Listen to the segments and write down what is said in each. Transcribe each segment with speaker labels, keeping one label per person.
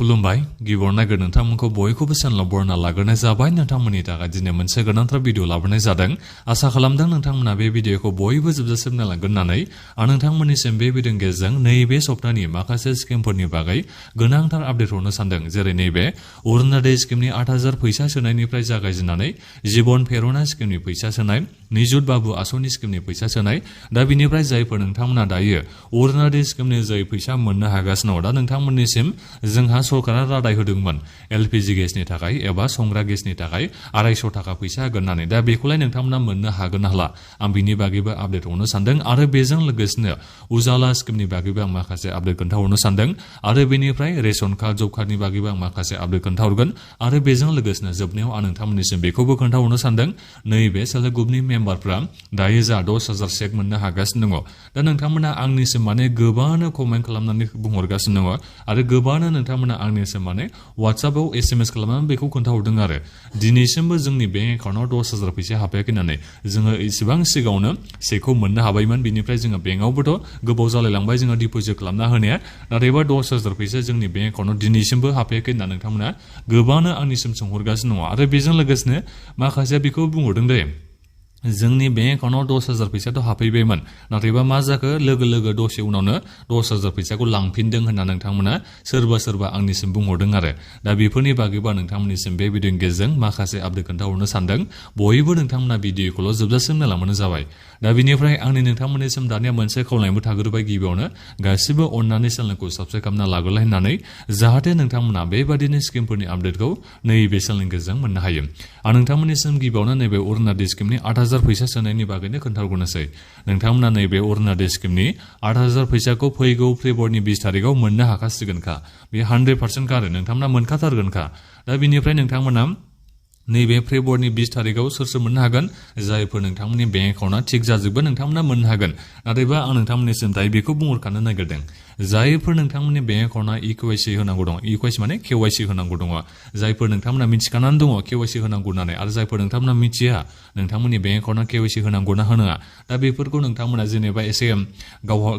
Speaker 1: खुलुमबाय गिबियावनो नागिर नोंथांमोनखौ बयखौबो चेनेलाव बरायना लाग्रोनाय जाबाय नोंथांमोननि थाखाय दिनै मोनसे गोनांथार भिडिअ लाबोनाय जादों आसा खालामदों नोंथांमोना बे भिडिअखौ बयबो जोबजासिम नायलांगोन होननानै आं नोंथांमोननिसिम बे भिडिअनि गेजेरजों नैबे सप्तानि माखासे स्किमफोरनि बागै गोनांथार आपडेट हरनो सानदों जेरै नैबे अरुणोदय स्किमनि 8,000 फैसा सोनायनिफ्राय जागायजेननानै जीवन प्रेरणा स्किमनि फैसा सोनाय निजुत बाबु आसनि स्किमनि फैसा सोनाय दा बिनिफ्राय जायफोर नोंथांमोना दायो अरुणोदय स्किमनि जाय फैसा मोननो हागासिनो दा नोंथांमोननिसिम जोंहा सरकारा रादाय होदोंमोन एलपिजि गेसनि थाखाय एबा संग्रा गेसनि थाखाय 250 थाखा फैसा होगोन होननानै दा बेखौलाय नोंथांमोना मोननो हागोन ना हाला आं बिनि बागैबो आपडेट हरनो सानदों आरो बेजों लोगोसेनो उजाला स्किमनि बागैबो आं माखासे आपडेट खोन्थाहरनो सानदों आरो बेनिफ्राय रेशन कार्ड जब कार्डनि बागैबो आं माखासे आपडेट खोन्थाहरगोन आरो बेजों लोगोसेनो जोबनायाव आं नोंथांमोननिसिम बेखौबो खोन्थाहरनो सानदों नैबे सेल्फ हेल्प ग्रुपनि मेम्बारफ्रा दायो जा 10,000 चेक मोननो हागासिनो दङ दा नोंथांमोना आंनिसिम माने गोबांनो कमेन्ट खालामनानै बुंहरगासिनो दङ आरो गोबांनो नोंथांमोना आंनिसिम माने WhatsApp-आव SMS खालामनानै बेखौ खोन्थाहरदों आरो दिनैसिमबो जोंनि बेंक एकाउन्टआव 10,000 फैसा हाबफैयाखै होननानै जोङो इसेबां सिगाङावनो चेकखौ मोननो हाबायमोन बिनिफ्राय जोङो बेंकआवबोथ' गोबाव जालायलांबाय जोङो डिप'जिट खालामना होनाया नाथायबा 10,000 फैसा जोंनि बेंक एकाउन्टआव दिनैसिमबो हाबफैयाखै होनना नोंथांमोना गोबांनो आंनिसिम सोंहरगासिनो दङ आरो बेजों लोगोसेनो माखासेया बेखौ बुंहरदों दे जोंनि बेंक एकाउन्टआव 10,000 फैसाथ' हाबफैबायमोन नाथायबा मा जाखो लोगो लोगो दसे उनावनो 10,000 फैसाखौ लांफिनदों होनना नोंथांमोना सोरबा आंनिसिम बुंहरदों आरो दा बेफोरनि बागैबा नोंथांमोननिसिम बे भिडिअनि गेजेरजों माखासे आपडेट खोन्थाहरनो सानदों बयबो नोंथांमोना भिडिअखौल' जोबजासिम नायलांबानो जाबाय दा बिनिफ्राय आंनि नोंथांमोननिसिम दानिया मोनसे खावलायनोबो थाग्रोबाय गिबियावनो गासिबो अननानै चेनेलखौ साबस्क्राइब खालामना लाग्रोलाय होननानै जाहाथे नोंथांमोना बेबादिनो स्किमफोरनि आपडेटखौ नैबे चेनेलनि गेजेरजों मोननो हायो आं नोंथांमोननिसिम गिबियावनो नैबे अरुणोदय स्किमनि 8,000 फैसा सोनायनि बागैनो खोन्थाहरनोसै नोंथांमोना नैबे अरुणोदय स्किमनि 8,000 फैसाखौ फैगौ फेब्रुवारिनि 20 तारिखआव मोननो हाखासिगोनखा बे 100% आरो नोंथांमोना मोनखाथारगोनखा दा बिनिफ्राय नोंथांमोना नैबे फेब्रुवारिनि 20 तारिखआव सोर मोननो हागोन जायफोर नोंथांमोननि बेंक एकाउन्टआ थिग जाजोबो नोंथांमोना मोननो हागोन नाथायबा आं नोंथांमोननिसिम दायो बेखौ बुंहरखानो नागिरदों जायफोर नोंथांमोननि बेंक एकाउन्टआ इकेवाइसि होनांगौ दं इकेवाइसि माने केवाइसि होनांगौ दङ जायफोर नोंथांमोना मिथिखानानै दङ केवाइसि होनांगौ होननानै आरो जायफोर नोंथांमोना मिथिया नोंथांमोननि बेंक एकाउन्टआ केवाइसि होनांगौ ना होनाङा दा बेफोरखौ नोंथांमोना जेनेबा एसे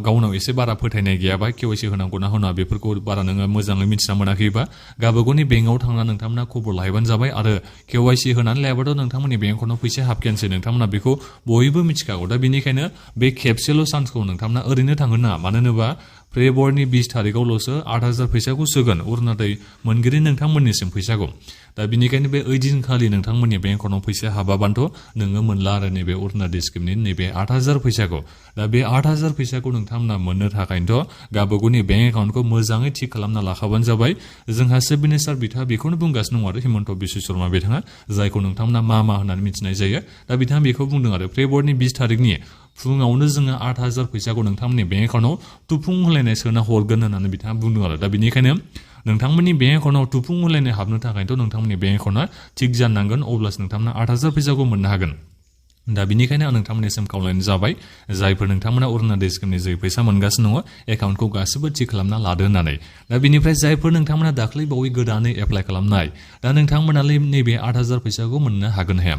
Speaker 1: गावनाव एसे बारा फोथायनाय गैयाबा केवाइसि होनांगौ ना होनाङा बेफोरखौ बारा नोङो मोजाङै मिथिना मोनाखैबा गावबागावनि बेंकआव थांनानै नोंथांमोना खबर लाहैबानो जाबाय आरो केवाइसि होनानै लायाबाथ' नोंथांमोननि बेंक एकाउन्टआव फैसा हाबखायानोसै नोंथांमोना बेखौ बयबो मिथिखागौ दा बेनिखायनो बे खेबसेल' चान्सखौ नोंथांमोना ओरैनो थांहोनो नाङा मानो होनोबा फेब्रुवारिनि 20 तारिखआवल'सो 8,000 फैसाखौ सोगोन अरुणोदय मोनगिरि नोंथांमोननिसिम फैसाखौ दा बिनिखायनो बे ओइदिनखालि नोंथांमोननि बेंक एकाउन्टआव फैसा हाबाबानोथ' नोङो मोनला आरो नैबे अरुणोदय स्किमनि नैबे 8,000 फैसाखौ दा बे 8,000 फैसाखौ नोंथांमोना मोननो थाखायनोथ' गावबागावनि बेंक एकाउन्टखौ मोजाङै थिक खालामना लाखाबानो जाबाय जोंहा चिफ मिनिस्टार बिथाङा बेखौनो बुंगासिनो दं आरो हिमन्त बिश्व शर्मा बिथाङा जायखौ नोंथांमोना मा होननानै मिथिनाय जायो दा बिथाङा बेखौ बुंदों आरो फेब्रुवारिनि 20 तारिखनि फुङावनो जोङो 8,000 फैसाखौ नोंथांमोननि बेंक एकाउन्टआव तुफुं होलायनाय सोना हरगोन होननानै बिथाङा बुंदों आरो दा बेनिखायनो नोंथांमोननि बेंक एकाउन्टआव तुफुं होलायनाय हाबनो थाखायथ' नोंथांमोननि बेंक एकाउन्टआ थिग जानांगोन अब्लासो नोंथांमोना 8,000 फैसाखौ मोननो हागोन दा बिनिखायनो आं नोंथांमोननिसिम खावलायनाय जाबाय जायफोर नोंथांमोना अरुणोदय स्किमनि जै फैसा मोनगासिनो दङ एकाउन्टखौ गासिबो थिक खालामना लादो होननानै दा बिनिफ्राय जायफोर नोंथांमोना दाख्लै बावै गोदानै एप्लाइ खालामनाय दा नोंथांमोनालाय नैबे 8,000 फैसाखौ मोननो हागोन हाया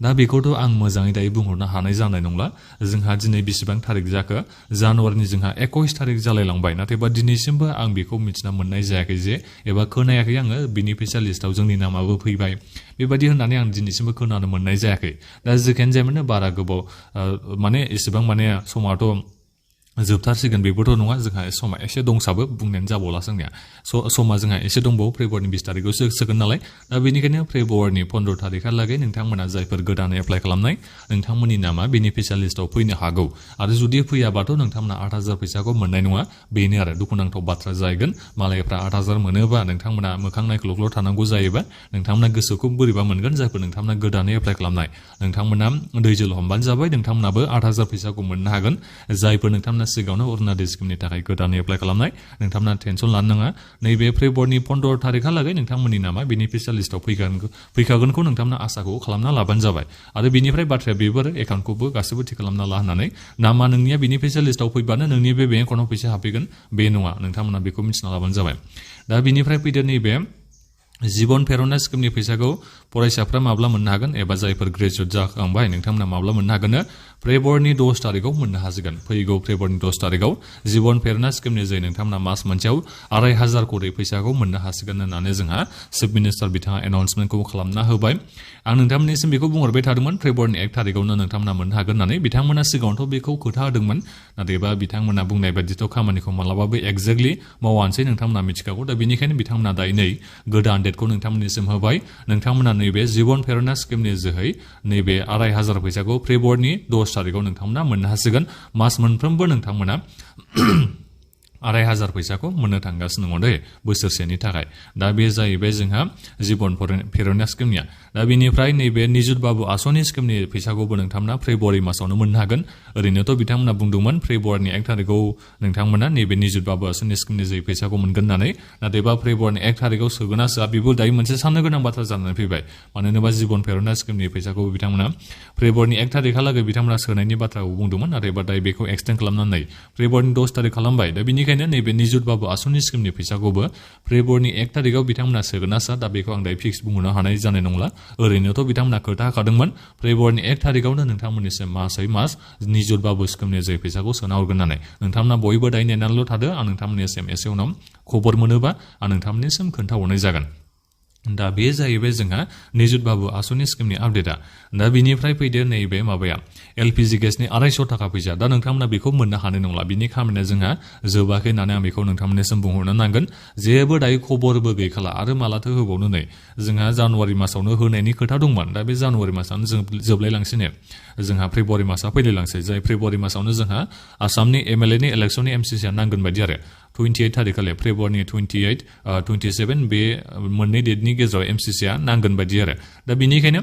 Speaker 1: दा बेखौथ' आं मोजाङै दायो बुंहरनो हानाय जानाय नंला जोंहा दिनै बेसेबां थारिख जाखो जानुवारिनि जोंहा 21 तारिख जालायलांबाय नाथायबा दिनैसिमबो आं बेखौ मिथिना मोननाय जायाखै जे एबा खोनायाखै आङो बेनिफिसियाल लिस्टआव जोंनि नामाबो फैबाय बेबायदि होननानै आं दिनैसिमबो खोनानो मोननाय जायाखै दा जेखियानो जायामानो बारा गोबाव माने एसेबां माने समाथ' जोबथारसिगोन बेबोथ' नङा जोंहा समा एसे दंसाबो बुंनायानो जाबावला जोंनिया समा जोंहा एसे दंबावो फेब्रुवारिनि 20 तारिखआवसो सोगोन नालाय दा बेनिखायनो फेब्रुवारिनि 15 तारिखहालागै नोंथांमोना जायफोर गोदानै एप्लाइ खालामनाय नोंथांमोननि नामा बेनिफिसियाल लिस्टआव फैनो हागौ आरो जुदि फैयाबाथ' नोंथांमोना 8,000 फैसाखौ मोननाय नङा बेनो आरो दुखुनांथाव बाथ्रा जाहैगोन मालायफ्रा 8,000 मोनोबा नोंथांमोना मोखां नायख्ल'ल' थानांगौ जायोबा नोंथांमोना गोसोखौ बोरैबा मोनगोन जायफोर नोंथांमोना गोदानै एप्लाइ खालामनाय नोंथांमोना दैजोल हमबानो जाबाय नोंथांमोनाबो 8,000 फैसाखौ मोननो हागोन जायफोर नोंथांमोना सिगाङावनो अरुणोदय स्किमनि थाखाय गोदानै एप्लाइ खालामनाय नोंथांमोना टेनसन लानो नाङा नैबे फेब्रुवारिनि 15 तारिखहालागै नोंथांमोननि नामा बेनिफिसियाल लिस्टआव फैखागोनखौ नोंथांमोना आसाखौ खालामना लाबानो जाबाय आरो बेनिफ्राय बाथ्राया बेफोर एकाउन्टखौबो गासिबो थि खालामना ला होननानै नामा नोंनिया बेनिफिसियाल लिस्टआव फैबानो नोंनि बे बेंक एकाउन्टआव फैसा हाबफैगोन बे नङा नोंथांमोना बेखौ मिथिना लाबानो जाबाय दा बेनिफ्राय फैदो नैबे जीवन प्रेरणा स्किमनि फैसाखौ फरायसाफ्रा माब्ला मोननो हागोन एबा जायफोर ग्रेजुवेट जाखांबाय नोंथांमोना माब्ला मोननो हागोन फेब्रुवारिनि 10 तारिखआव मोननो हासिगोन फैगौ फेब्रुवारिनि 10 तारिखआव जीवन प्रेरणा स्किमनि जै नोंथांमोना मास मोनसेयाव 2500 करोड़ फैसाखौ मोननो हासिगोन होननानै जोंहा चिफ मिनिस्टार बिथाङा एनाउन्समेन्टखौ खालामना होबाय आं नोंथांमोननिसिम बेखौ बुंहरबाय थादोंमोन फेब्रुवारिनि 1 तारिखआवनो नोंथांमोना मोननो हागोन होननानै बिथांमोना सिगाङावथ' बेखौ खोथा होदोंमोन नाथायबा बिथांमोना बुंनाय बायदिथ' खामानिखौ मालाबाबो एक्जेक्टलि मावानोसै नोंथांमोना मिथिखागौ दा बेनिखायनो बिथांमोना दायो गोदान डेटखौ नोंथांमोननिसिम होबाय नोंथांमोना नैबे जीवन प्रेरणा स्किमनि जोहै नैबे 2500 फैसाखौ फेब्रुवारिनि 10 तारिखआव नोंथांमोना मोननो हासिगोन मास मोनफ्रोमबो नोंथांमोना 2500 फैसाखौ मोननो थांगासिनो दङ बोसोरसेनि थाखाय दा बे जाहैबाय जोंहा जीवन प्रेरणा स्किमनिया दा बेनिफ्राय नैबे निजुत बाबु आसनि स्किमनि फैसाखौबो नोंथांमोना फेब्रुवारि मासावनो मोननो हागोन ओरैनोथ' बिथांमोना बुंदोंमोन फेब्रुवारिनि 1 तारिखआव नोंथांमोना नैबे निजुत बाबु आसनि स्किमनि जै फैसाखौ मोनगोन होननानै नाथायबा फेब्रुवारिनि 1 तारिखआव सोगोन ना सोआ बेबो दायो मोनसे साननो गोनां बाथ्रा जानानै फैबाय मानो होनोबा जीवन प्रेरणा स्किमनि फैसाखौ बिथांमोना फेब्रुवारिनि 1 तारिखहालागै बिथांमोना सोनायनि बाथ्राखौ बुंदोंमोन नाथायबा दायो बेखौ एक्सटेन्ड खालामनानै फेब्रुवारिनि 10 तारिख खालामबाय दा बेनिखायनो नैबे निजुत बाबु आसनि स्किमनि फैसाखौबो फेब्रुवारिनि 1 तारिखआव बिथांमोना सोगोन ना सोआ दा बेखौ आं दायो फिक्स बुंनो हानाय जानाय नंला ओरैनोथ' बिथांमोना खोथा होखादोंमोन फेब्रुवारिनि 1 तारिखआवनो नोंथांमोननिसिम मासै मास निजुत बाबु स्किमनि जै फैसाखौ सोना हरगोन होननानै नोंथांमोना बयबो दायो नेनानैल' थादो आं नोंथांमोननिसिम एसे उनाव खबर मोनोबा आं नोंथांमोननिसिम खोन्थाहरनाय जागोन दा बे जाहैबाय जोंहा निजुत बाबु आसनि स्किमनि आपडेटआ दा बिनिफ्राय फैदो नैबे माबाया एलपिजि गेसनि 250 थाखा फैसा दा नोंथांमोना बेखौ मोननो हानाय नंला बिनि खामानिया जोंहा जोबाखै होननानै आं बेखौ नोंथांमोननिसिम बुंहरनो नांगोन जेबो दायो खबरबो गैखाला आरो मालाथो होबावनो नै जोंहा जानुवारि मासावनो होनायनि खोथा दंमोन दा बे जानुवारि मासावनो जोबलायलांसैनो जोंहा फेब्रुवारि मासा फैलायलांसै जाय फेब्रुवारि मासावनो जोंहा आसामनि एमएलए नि इलेक्सननि एमसिसिआ नांगोन बायदि आरो 28 तारिखखालि फेब्रुवारिनि 28, 27 बे मोननै डेटनि गेजेराव एमसिसिआ नांगोन बायदि आरो दा बेनिखायनो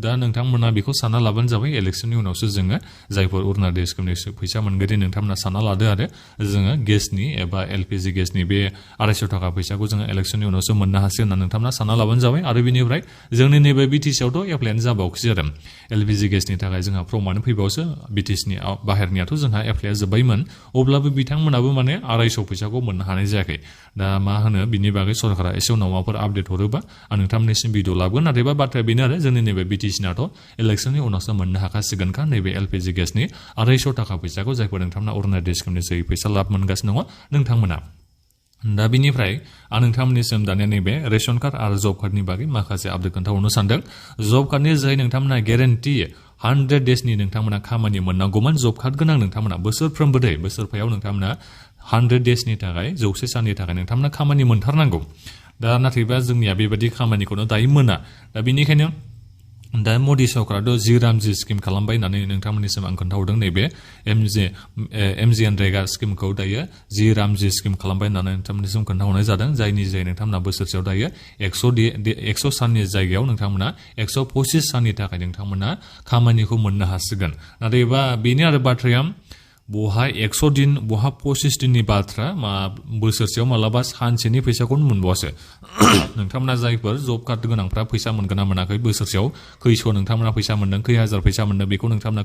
Speaker 1: दा नोंथांमोना बेखौ सानना लाबानो जाबाय इलेक्सननि उनावसो जोङो जायफोर अरुणाचल स्किमनि फैसा मोनगोन नोंथांमोना सानना लादो आरो जोङो गेसनि एबा एलपिजि गेसनि बे 250 थाखा फैसाखौ जोङो इलेक्सननि उनावसो मोननो हासिगोन होनना नोंथांमोना सानना लाबानो जाबाय आरो बेनिफ्राय जोंनि नैबे बिटिसिआवथ' एप्लायानो जाबावखैसै आरो एलपिजि गेसनि थाखाय जोंहा फर्मानो फैबावसो बिटिसिनि बाहेरनियाथ' जोंहा एप्लाया जोब्बायमोन अब्लाबो बिथांमोनाबो माने 250 फैसाखौ मोननो हानाय जायाखै दा मा होनो बिनि बागै सरकारा एसे उनाव माबाफोर आपडेट हरोबा आं नोंथांमोननिसिम भिडिअ लाबोगोन नाथायबा बाथ्राया बेनो आरो जोंनि नैबे बिटिसिनाथ' इलेक्सननि उनावसो मोननो हाखासिगोनखा नैबे एलपिजि गेसनि 250 थाखा फैसाखौ जायफोर नोंथांमोना अरुणाचल स्किमनि जै फैसा लाब मोनगासिनो दङ नोंथांमोना दा बिनिफ्राय आं नोंथांमोननिसिम दानिया नैबे रेशन कार्ड आरो जब कार्डनि बागै माखासे आपडेट खोन्थाहरनो सानदों जब कार्डनि जै नोंथांमोना गेरेन्टि 100 डेजनि नोंथांमोना खामानि मोननांगौमोन जब कार्ड गोनां नोंथांमोना बोसोरफ्रोमबो बोसोरफायाव नोंथांमोना 100 डेजनि थाखाय 100 साननि थाखाय नोंथांमोना खामानि मोनथारनांगौ दा नाथायबा जोंनिया बेबायदि खामानिखौनो दायो मोना दा बेनिखायनो दा मदि सरकाराथ' जि रामजि स्किम खालामबाय होननानै नोंथांमोननिसिम आं खोन्थाहरदों नैबे एमजिएनरेगा स्किमखौ दायो जि रामजि स्किम खालामबाय होननानै नोंथांमोननिसिम खोन्थाहरनाय जादों जायनि जाय नोंथांमोना बोसोरसेयाव दायो 100 साननि जायगायाव नोंथांमोना 125 साननि थाखाय नोंथांमोना खामानिखौ मोननो हासिगोन नाथायबा बेनो आरो बाथ्राया बहा 100 दिन बहा 25 दिननि बाथ्रा मा बोसोरसेयाव मालाबा सानसेनि फैसाखौनो मोनबावासो नोंथांमोना जायफोर जब कार्ड गोनांफ्रा फैसा मोनगोन ना मोनाखै बोसोरसेयाव खैस' नोंथांमोना फैसा मोनदों खै हाजार फैसा मोनदों बेखौ नोंथांमोना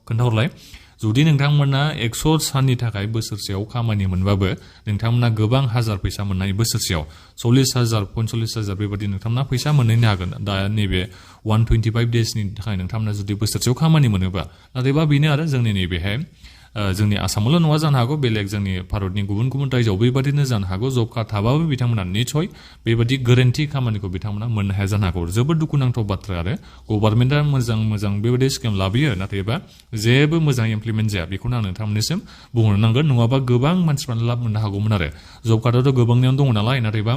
Speaker 1: खोन्थाहरलाय जुदि नोंथांमोना 100 साननि थाखाय बोसोरसेयाव खामानि मोनबाबो नोंथांमोना गोबां हाजार फैसा मोननाय बोसोरसेयाव 40,000 45,000 बेबायदि नोंथांमोना फैसा मोनहैनो हागोन दा नैबे 125 डेजनि थाखाय नोंथांमोना जुदि बोसोरसेयाव खामानि मोनोबा नाथायबा बेनो आरो जोंनि नैबेहाय जोंनि आसामावल' नङा जानो हागौ बेलेग जोंनि भारतनि गुबुन गुबुन रायजोआव बेबादिनो जानो हागौ जब कार्ड थाबाबो बिथांमोना निसय बेबादि गेरेन्टि खामानिखौ बिथांमोना मोननो हाया जानो हागौ जोबोद दुखुनांथाव बाथ्रा आरो गभर्नमेन्टआ मोजां बेबायदि स्किम लाबोयो नाथायबा जेबो मोजां इमप्लिमेन्ट जाया बेखौनो आं नोंथांमोननिसिम बुंनो नांगोन नङाबा गोबां मानसिफ्रानो लाब मोननो हागौमोन आरो जब कार्डआथ' गोबांनियावनो दङ नालाय नाथायबा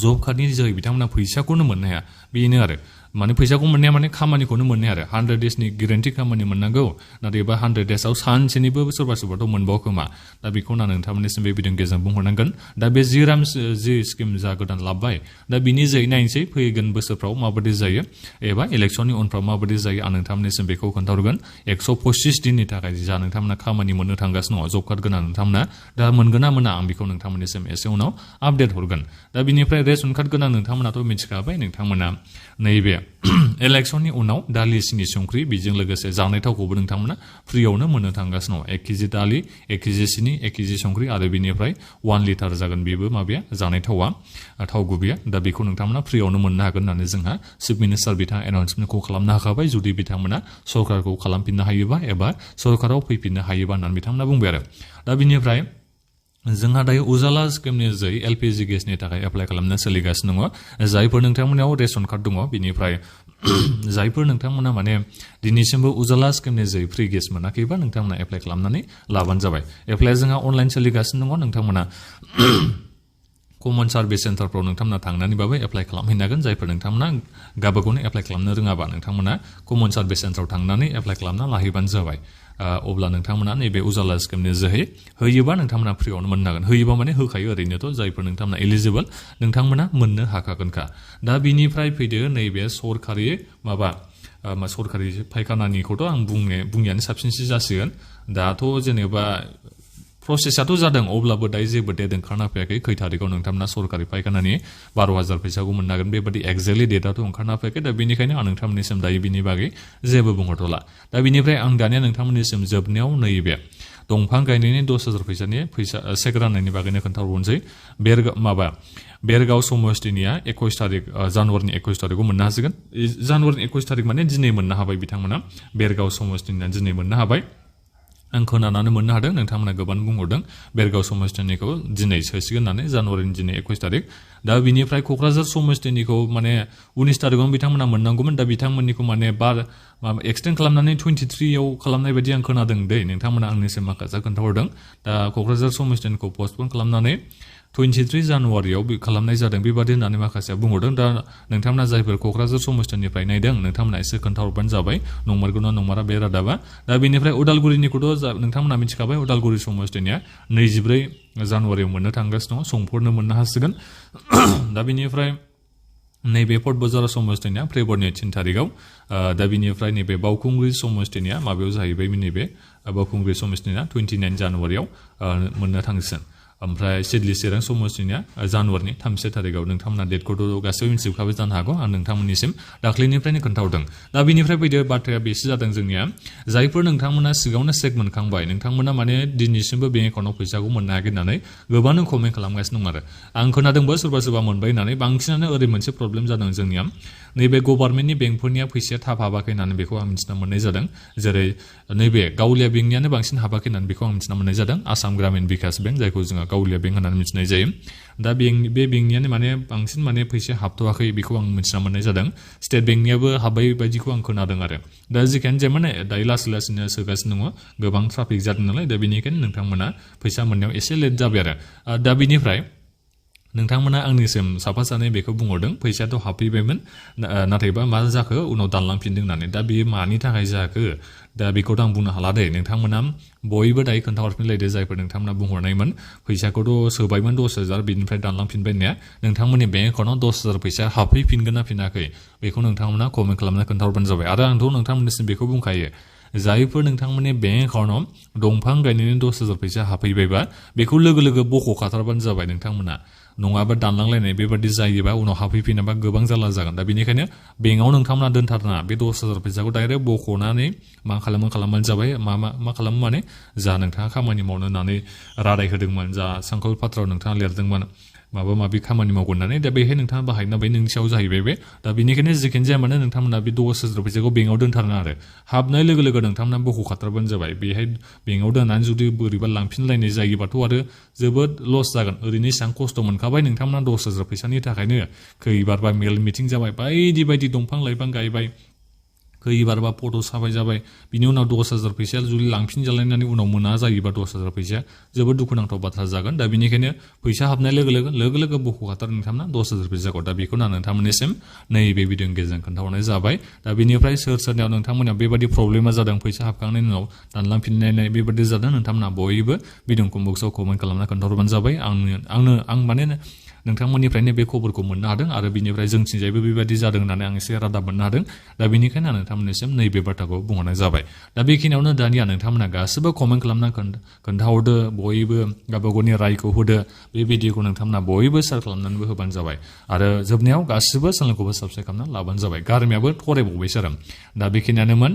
Speaker 1: जब कार्डनि जोहै बिथांमोना फैसाखौनो मोननो हाया बेनो आरो माने फैसाखौ मोननाया माने खामानिखौनो मोननो आरो 100 डेजनि गेरेन्टि खामानि मोननांगौ नाथायबा 100 डेजआव सानसेनिबो सोरबा सोरबाथ' मोनबाव खोमा दा बेखौनो आं नोंथांमोननिसिम बे भिडिअनि गेजेरजों बुंहरनांगोन दा बे जि स्किम जा गोदान लाबबाय दा बिनि जोहै नायनोसै फैगोन बोसोरफ्राव माबायदि जायो एबा इलेक्सननि उनफ्राव माबायदि जायो आं नोंथांमोननिसिम बेखौ खोन्थाहरगोन 125 दिननि थाखाय जा नोंथांमोना खामानि मोननो थांगासिनो दङ जब कार्ड गोनां नोंथांमोना दा मोनगोन ना मोना आं बेखौ नोंथांमोननिसिम एसे उनाव आपडेट हरगोन दा बिनिफ्राय रेशन कार्ड गोनां नोंथांमोनाथ' मिथिखाबाय नोंथांमोना नैबे इलेक्सननि उनाव दालि सिनि संख्रि बेजों लोगोसे जानाय थावखौबो नोंथांमोना फ्रियावनो मोननो थांगासिनो दङ 1 केजि दालि 1 केजि सिनि 1 केजि संख्रि आरो बिनिफ्राय 1 लिटार जागोन बेबो माबाया जानाय थावा थाव गुबैया दा बेखौ नोंथांमोना फ्रियावनो मोननो हागोन होननानै जोंहा चिफ मिनिस्टार बिथाङा एनाउन्समेन्टखौ खालामनो हाखाबाय जुदि बिथांमोना सरकारखौ खालामफिननो हायोबा एबा सरकाराव फैफिननो हायोबा होननानै बिथांमोना बुंबाय आरो दा बिनिफ्राय जोंहा दायो उजाला स्किमनि जै एलपिजि गेसनि थाखाय एप्लाइ खालामनो सोलिगासिनो दङ जायफोर नोंथांमोनाव रेशन कार्ड दङ बिनिफ्राय जायफोर नोंथांमोना माने दिनैसिमबो उजाला स्किमनि जै फ्रि गेस मोनाखैबा नोंथांमोना एप्लाइ खालामनानै लाबानो जाबाय एप्लाइआ जोंहा अनलाइन सोलिगासिनो दङ नोंथांमोना कमन सार्भिस सेन्टारफ्राव नोंथांमोना थांनानैबाबो एप्लाइ खालामहैनो हागोन जायफोर नोंथांमोना गावबागावनो एप्लाइ खालामनो रोङाबा नोंथांमोना कमन सार्भिस सेन्टाराव थांनानै एप्लाइ खालामना लाहैबानो जाबाय अब्ला नोंथांमोना नैबे उजाला स्किमनि जोहै होयोबा नोंथांमोना फ्रियावनो मोननो हागोन होयोबा माने होखायो ओरैनोथ' जायफोर नोंथांमोना एलिजिबल नोंथांमोना मोननो हाखागोनखा दा बिनिफ्राय फैदो नैबे सरकारि सरकारि फायखानानिखौथ' आं बुंनायानो साबसिनसो जासिगोन दाथ' जेनेबा प्रसेसआथ' जादों अब्लाबो दायो जेबो डेट ओंखारना फैयाखै खै थारिखआव नोंथांमोना सरकारि फायखानानि 12,000 फैसाखौ मोननो हागोन बेबादि एक्जेक्टलि डेटआथ' ओंखारना फैयाखै दा बेनिखायनो आं नोंथांमोननिसिम दायो बिनि बागै जेबो बुंहरथ'ला दा बिनिफ्राय आं दानिया नोंथांमोननिसिम जोबनायाव नैबे दंफां गायनायनि 10,000 फैसानि चेक राननायनि बागैनो खोन्थाहरनोसै बेरगाव समष्टिनिया 21 तारिख जानुवारिनि 21 तारिखआव मोननो हासिगोन जानुवारिनि 21 तारिख माने दिनै मोननो हाबाय बिथांमोना बेरगाव समष्टिनिया दिनै मोननो हाबाय आं खोनानानै मोननो हादों नोंथांमोना गोबां बुंहरदों बेरगाव समष्टिनिखौ दिनै सोसिगोन होननानै जानुवारिनि दिनै 21 तारिख दा बिनिफ्राय क'क्राझार समष्टिनिखौ माने 19 तारिखआवनो बिथांमोना मोननांगौमोन दा बिथांमोननिखौ माने एक्सटेन्ड खालामनानै 23आव खालामनाय बायदि आं खोनादों दै नोंथांमोना आंनिसिम माखासे खोन्थाहरदों दा क'क्राझार समष्टिनिखौ पस्टपन खालामनानै 23 जानुवारियाव खालामनाय जादों बेबादि होननानै माखासेया बुंहरदों दा नोंथांमोना जायफोर क'क्राझार समष्टिनिफ्राय नायदों नोंथांमोना एसे खोन्थाहरबानो जाबाय नंमारगौना नंमारा बे रादाबा दा बेनिफ्राय उदालगुरिनिखौथ' नोंथांमोना मिथिखाबाय उदालगुरि समष्टिनिया 24 जानुवारियाव मोननो थांगासिनो दङ समफोरनो मोननो हासिगोन दा बेनिफ्राय नैबे पर्ट बजार समष्टिनिया फेब्रुवारिनि 3 तारिखआव दा बिनिफ्राय नैबे बावखुंग्रि समष्टिनिया माबायाव जाहैबाय नैबे बावखुंग्रि समष्टिनिया 29 जानुवारियाव मोननो थांसिगोन ओमफ्राय सिडली चिरां समष्टिनिया जानुवारिनि 3 तारिखआव नोंथांमोना डेटखौथ' गासैबो मिथिजोबखाबाय जानो हागौ आं नोंथांमोननिसिम दाख्लैनिफ्रायनो खोन्थाहरदों दा बिनिफ्राय फैदो बाथ्राया बेसो जादों जोंनिया जायफोर नोंथांमोना सिगाङावनो चेक मोनखांबाय नोंथांमोना माने दिनैसिमबो बेंक एकाउन्टआव फैसाखौ मोननो हायाखै होननानै गोबांनो कमेन्ट खालामगासिनो दं आरो आं खोनादोंबो सोरबा मोनबाय होननानै बांसिनानो ओरै मोनसे प्रब्लेम जादों जोंनिया नैबे गभर्नमेन्टनि बेंकफोरनिया फैसाया थाब हाबाखै होननानै बेखौ आं मिथिना मोननाय जादों जेरै नैबे गावलिया बेंकनियानो बांसिन हाबाखै होननानै बेखौ आं मिथिना मोननाय जादों आसाम ग्रामीण बिकास बेंक जायखौ जोङो गावलिया बेंक होननानै मिथिनाय जायो दा बे बेंकनियानो माने बांसिन माने फैसा हाबथ'वाखै बेखौ आं मिथिना मोननाय जादों स्टेट बेंकनियाबो हाबबाय बायदिखौ आं खोनादों आरो दा जिखियानो जाया माने दायो लासैनो सोगासिनो दङ गोबां ट्राफिक जादों नालाय दा बेनिखायनो नोंथांमोना फैसा मोननायाव एसे लेट जाबाय आरो दा बिनिफ्राय नोंथांमोना आंनिसिम साफा सानै बेखौ बुंहरदों फैसायाथ' हाबफैबायमोन नाथायबा मा जाखो उनाव दानलांफिनदों होननानै दा बेयो मानि थाखाय जाखो दा बेखौथ' आं बुंनो हाला दे नोंथांमोना बयबो दायो खोन्थाहरफिनलायदो जायफोर नोंथांमोना बुंहरनायमोन फैसाखौथ' सोबायमोन 10,000 बिनिफ्राय दानलांफिनबाय होननाया नोंथांमोननि बेंक एकाउन्टआव 10,000 फैसा हाबफैफिनगोन ना फिनाखै बेखौ नोंथांमोना कमेन्ट खालामना खोन्थाहरबानो जाबाय आरो आंथ' नोंथांमोननिसिम बेखौ बुंखायो जायफोर नोंथांमोननि बेंक एकाउन्टआव दंफां गायनायनि 10,000 फैसा हाबफैबायबा बेखौ लोगो बख'खाथारबानो जाबाय नोंथांमोना नङाबा दानलांलायनाय बेबादि जायोबा उनाव हाबफैफिनाबा गोबां जारला जागोन दा बेनिखायनो बेंकआव नोंथांमोना दोनथारनाङा बे 10,000 फैसाखौ डाइरेक्ट बख'नानै मा खालामबानो जाबाय मा खालामो माने जा नोंथाङा खामानि मावनो होननानै रादाय होदोंमोन जा संकल्प पात्राव नोंथाङा लिरदोंमोन माबा माबि खामानि मावगोन होननानै दा बेहाय नोंथाङा बाहायना बै नोंनि सायाव जाहैबाय बे दा बेनिखायनो जिखियानो जाया मानो नोंथांमोना बे 10,000 फैसाखौ बेंकआव दोनथारना आरो हाबनाय लोगो नोंथांमोना बख'खाथारबानो जाबाय बेहाय बेंकआव दोननानै जुदि बोरैबा लांफिनलायनाय जायोबाथ' आरो जोबोद लस जागोन ओरैनो इसेबां खस्थ' मोनखाबाय नोंथांमोना 10,000 फैसानि थाखायनो खैबारबा मेल मिटिं जाबाय बायदि दंफां लाइफां गायबाय खैबारबा फट' साफाय जाबाय बिनि उनाव 10,000 फैसाया जुदि लांफिनजालायनानै उनाव मोना जायोबा 10,000 फैसाया जोबोद दुखुनांथाव बाथ्रा जागोन दा बेनिखायनो फैसा हाबनाय लोगो बख'खाथार नोंथांमोना 10,000 फैसाखौ दा बेखौनो आं नोंथांमोननिसिम नैबे भिडिअनि गेजेरजों खोन्थाहरनाय जाबाय दा बेनिफ्राय सोरनियाव नोंथांमोननियाव बेबादि प्रब्लेमा जादों फैसा हाबखांनायनि उनाव दानलांफिननाय बेबादि जादों नोंथांमोना बयबो भिडिअ कमेन्ट बक्सआव कमेन्ट खालामना खोन्थाहरबानो जाबाय आं माने नोंथांमोननिफ्रायनो बे खबरखौ मोननो हादों आरो बिनिफ्राय जोंथिंजायबो बेबायदि जादों होननानै आं एसे रादाब मोननो हादों दा बेनिखायनो आं नोंथांमोननिसिम नैबे बाथ्राखौ बुंहरनाय जाबाय दा बेखिनियावनो दानिया नोंथांमोना गासिबो कमेन्ट खालामना खोन्थाहरदो बयबो गावबा गावनि रायखौ होदो बे भिडिअखौ नोंथांमोना बयबो शेयार खालामनानैबो होबानो जाबाय आरो जोबनायाव गासिबो चेनेलखौबो साबस्क्राइब खालामना लाबानो जाबाय गारमायाबो थरायबावबायसो आरो दा बेखिनियानोमोन